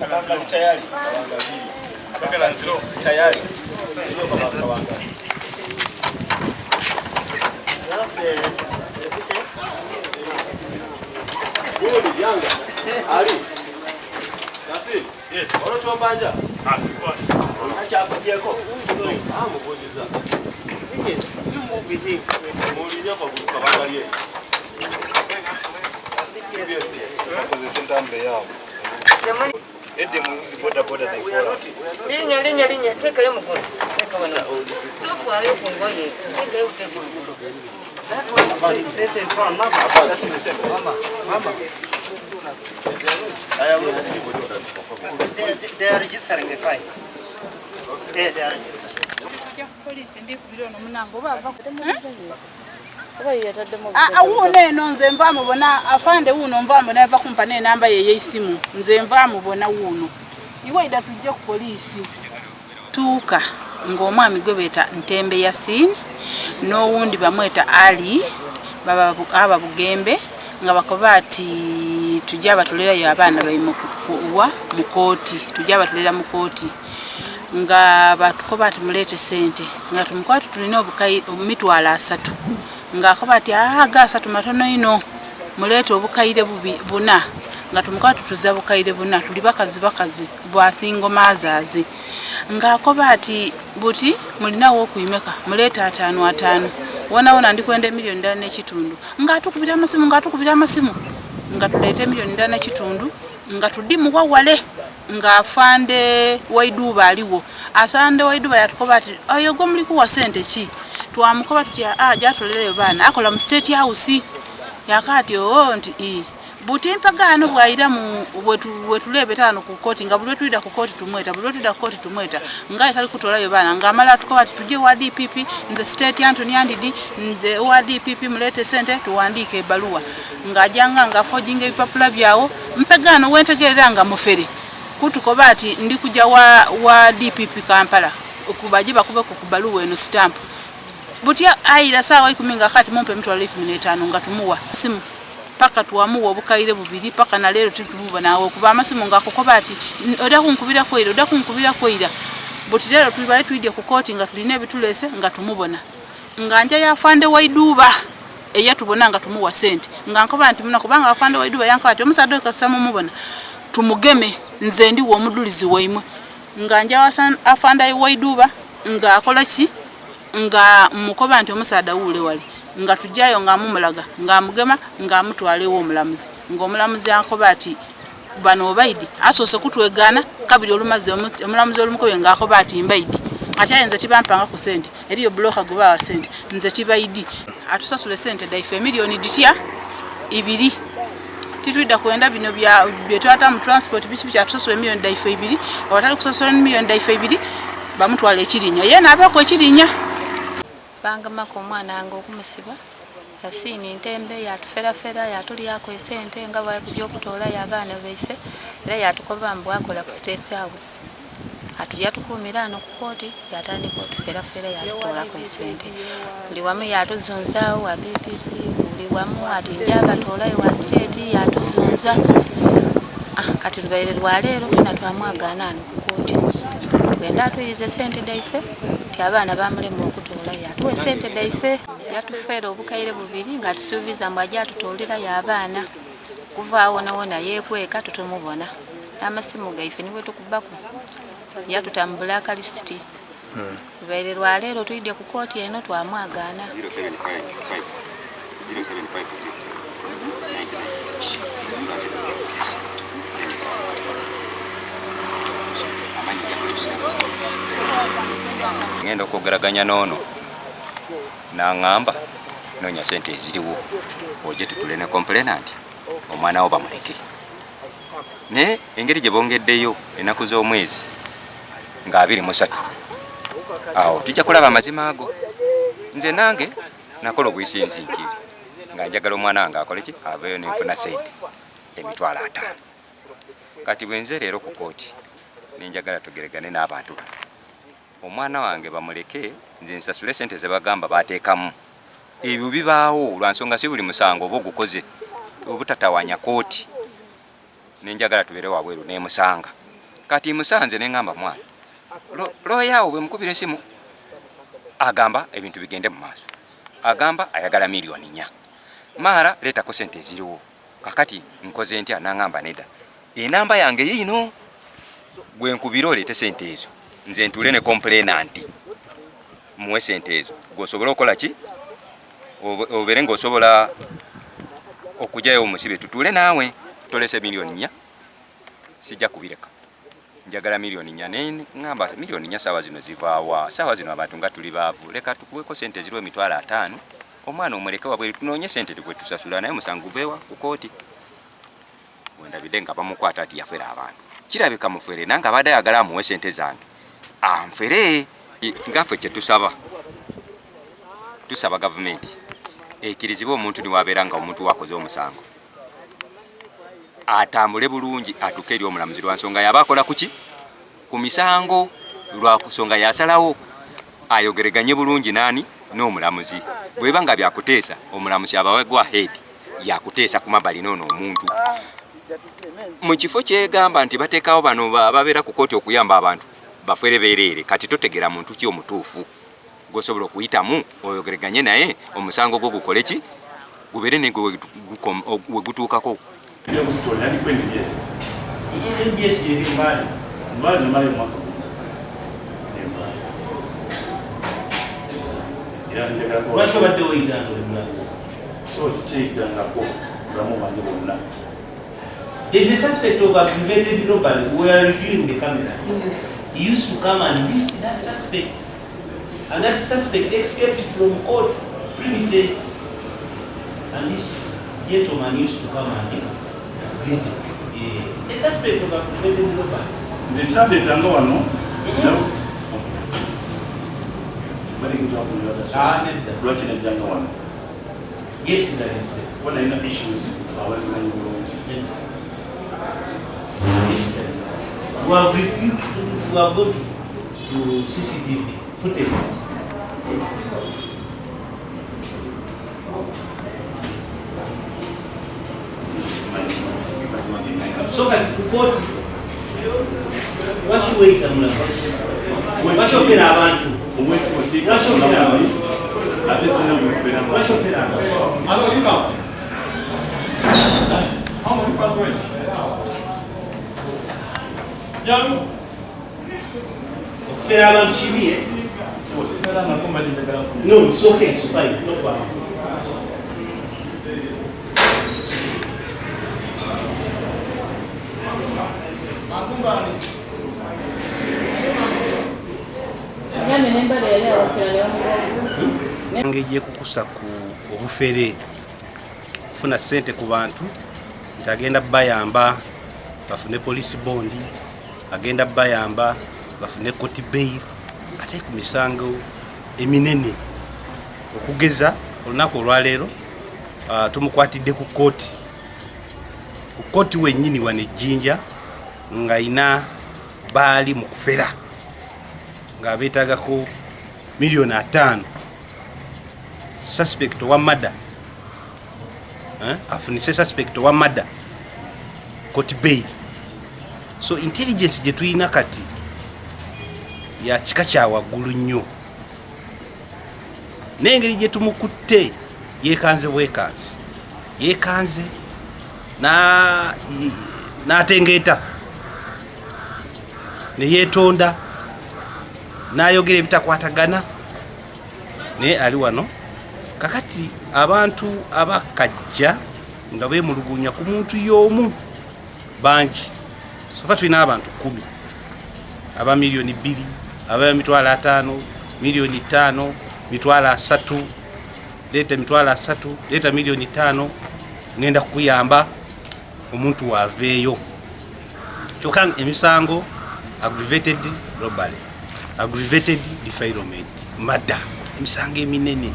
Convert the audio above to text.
Tayari. Tayari. Ali. Yasi. Yes. Olotwambanja. Ah, sikuwa. Akyakuggyeko. Ah, mubuuziza. Yes, you move with him. Muwulire kwa kabangali ye. Bakozesa entambula yaabwe. Edde muzi boda boda they We are call not, we are not. Linnya, linnya, linnya, teekayo mugulu. Teeka wano. Tofaayo ku ngoye, teekayo buteesi mugulu. That one is set in front. Mama, mama, mama. They are registering the file. They are registering. Kujja ku poliisi ndikubira ono munange oba ava Ah, wuuno eno nze nva mubona afande wuuno nva mubona yava kumpa n'enamba ye ey'essimu nze nva mubona wuuno iwe ida tujje ku poliisi tuuka ng'omwami gwe beeta Ntembe Yasin n'owundi bamweta Ali baba aba Bugembe nga bakoba ati tujja batulerayo abaana baimwe wa mu kooti tujja batulera mu kooti nga batukoba ati muleete sente nga tumukoba ati tulina obukayi 30,000 ng'akoba ati aga 3 matono ino muleete obukaire 4 nga tumukoba tutuza bukaire 4 tuli bakazi bakazi bwasingo mazazi ng'akoba ati buti mulinawo okuimeka muleete 5 5 wona wona ndikwenda 1.5 million ng'atukubira amasimu ng'atukubira amasimu nga tuleete 1.5 million nga tudimu wawale ng'afande Waiduba aliwo asande Waiduba yatukoba ati oyo gwe muli kuwa sente ki twamukoba tutya gyatulereyo baana akola mu State House yakati oo nti i buti mpagaano bwayira mu bwetulebeta wano ku kooti nga buli lwetuyida ku kooti tumweta buli lwetuyida ku kooti tumweta nga etali kutolayo baana ng'amala atukoba ati tujje wa DPP nze State Anthony Andidi nze wa DPP muleete sente tuwandiike ebbaluwa ng'ajanga ng'afojinga ebipapula byawo mpagaano wentegerera nga mufere kutukoba ati ndi kujja wa DPP Kampala okubaje bakubeko ku baluwa eno stamp butya ayira saawa 10 nga kati mumpe 15,000 nga tumuwa simu paka twamuwa obukaire 2 paka na leero titumuba nawe okuba amasimu nga akukoba ati oda kunkubira kwera oda kunkubira kwera buti leero tulibaye tuyidye ku kooti nga tulina ebitulese nga tumubona nga nja yafande Waiduba eyatubona nga tumuwa sente nga nkoba nti muna kubanga afande Waiduba yankoba ati omusadde kasita mumubona tumugeme nze ndiwo omudulizi waimwe nga nja afande Waiduba nga akola ki nga mukoba nti omusaada wuule wali nga tujjayo nga mumulaga nga mugema nga mutwalewo omulamuzi ng'omulamuzi akoba ati bano obaidi asoose kutwegaana kabiri olumaze omulamuzi olumukobye ng'akoba ati mbaidi ate aye nze tibampanga ku sente eriyo buloka gwe bawa sente nze tibaidi atusasule sente daife 2 ditya titwida kwenda bino bya twata mu transport biki biki atusasule 2 daife 2 abatali kusasula 2 daife 2 bamutwala ekirinya ye naabako ekirinya bangamako omwana wange okumusiba Yasini Ntembe yatuferafera yatulyako esente nga bwakujja okutoolayo abaana baife era yatukoba mbu akola ku State House atujja tukuumira ano ku kooti yatandika otuferafera yatutoolako esente buli wamu yatuzunzaawo wa PPP buli wamu ati nja abatoolayo wa state yatuzunza kati lubaire lwaleero tuna twamwagaana ano ku kooti kwenda atuyirize esente daife ti abaana bamulema okutoolayo atuwa esente daife yatufeera obukaire 2 nga tusuubiza mbu ajja atutoolerayo abaana kuva awo nawona yeekweka tutumubona n'amasimu gaife niwe tukubaku yatutambula akalisiti lubaire lwaleero tuyidye ku kooti eno twamwagaana 0755 0750 99 Ngenda okwogeraganya n'ono n'aŋŋamba noonya sente eziriwo oje tutule ne complainant omwana wo bamuleke naye engeri gye bongeddeyo ennaku z'omwezi nga 23 awo tujja kulaba amazima ago nze nange nakola obwesinziikire nga njagala omwana wange akole ki aveeyo nenfuna sente 50,000 kati bwe nze leero ku kooti nenjagala tugeregane n'abantu bano omwana wange bamuleke nze nsasule sente ze bagamba bateekamu ebyo bibaawo lwa nsonga si buli musango oba ogukoze obutatawanya kooti nenjagala tubeere wabweru nemusanga Kati musanze ne ŋŋamba mwana looya awo bwe mukubira esimu agamba ebintu bigende mu maaso, agamba ayagala 4 million, maara leetako sente eziriwo. Kakati nkoze ntya? Naŋŋamba nedda, enamba yange yiino, gwe nkubira oleete sente ezo, nze ntuule ne complainant muwe sente ezo, gweosobole okukola ki, obeere ng'osobola okugyayo omusibe, tutuule naawe. Tolese 4 million, sijja kubireka, njagala 4 million. Naye ŋŋamba 4 million saawa zino zivaawa? Saawa zino abantu nga tuli baavu, leka tukuweko sente eziriwo 50,000, omwana omuleke wabweru, tunoonye sente gwe tusasula, naye omusango guveewa ku kooti. Wendabidde nga bamukwata ati yafera abantu, kirabika mufere, nange abadde ayagala amuwe sente zange anfere. Ngaffe kyetusaba, tusaba gavumenti ekirizibwe omuntu niwabeera nga omuntu wakoze omusango atambule bulungi atuuke eri omulamuzi, lwa nsonga yaba akola kuki ku misango, lwa kusonga yasalawo ayogereganye bulungi nani n'omulamuzi. Bweba nga byakuteesa, omulamuzi abawe go ahead yakuteesa ku mabbali noono omuntu mu kifo kyegamba nti bateekawo bano babeera ku kooti okuyamba abantu bafere beereere. Kati totegera muntu ki omutuufu gosobola okuyitamu oyogereganye naye omusango gwo gukole ki, gubeere ne gwe wegutuukako. Ebyokusitoli nali ku NBS. NBS gyeri Mbale. Mbale namalayo omwaka gumu nenvaayo. Era njagala Lwaki obadde weyita nti oli mulamu? So sikyeyitangako bulamu bwange bwonna. There is a suspect of aggravated robbery. We are reviewing the cameras. He used to come and visit that suspect. And that suspect escaped from court premises. And this gentleman used to come and visit the suspect of aggravated robbery. Nze kyandeetanga wano Ah, nedda. lwaki najjanga wano? Yes, there is. Kuba nalina issues abazimanyi bulungi. Yes, there is. We have reviewed, we have gone to CCTV footage. Yes. So kati ku kooti lwaki weyita mulamu? Lwaki ofera abantu? Lwaki ofera abantu? Ate sina bwefera. Lwaki ofera abantu? Hello, you come. How many fast way? Jangu. Okufera abantu kibi, eh? Siferangako, mbadde njagala. No, it's okay, it's fine. No problem. Nyame n'embala yali awafera ne bamugoba. Engeri gyekukusa ku obufere, kufuna ssente ku bantu nti agenda bayamba bafune police bond, agenda bayamba bafune court bail, ate ku misango eminene. Okugeza olunaku olwaleero, tumukwatidde ku kooti, ku kooti wennyini wano ejjinja, ng'ayina baali mu kufera ng'abeetagako 50 million. Suspect owa murder, eh? Afunise suspect owa murder court bail. So intelligence gye tulina kati ya kika kya waggulu nnyo, n'engeri gye tumukutte yeekanze bwekanze, yeekanze n'atengeeta ne yeetonda n'ayogera ebitakwatagana, naye ali wano kakati. Abantu abakajja nga beemulugunya ku muntu y'omu bangi. So far tulina abantu 10 aba 2 million, aba 50,000, 5 million, 30,000, leeta 30,000, leeta 5 million, ngenda kukuyamba omuntu waaveeyo. Kyokka emisango aggravated robbery, aggravated defilement, murder, emisango eminene.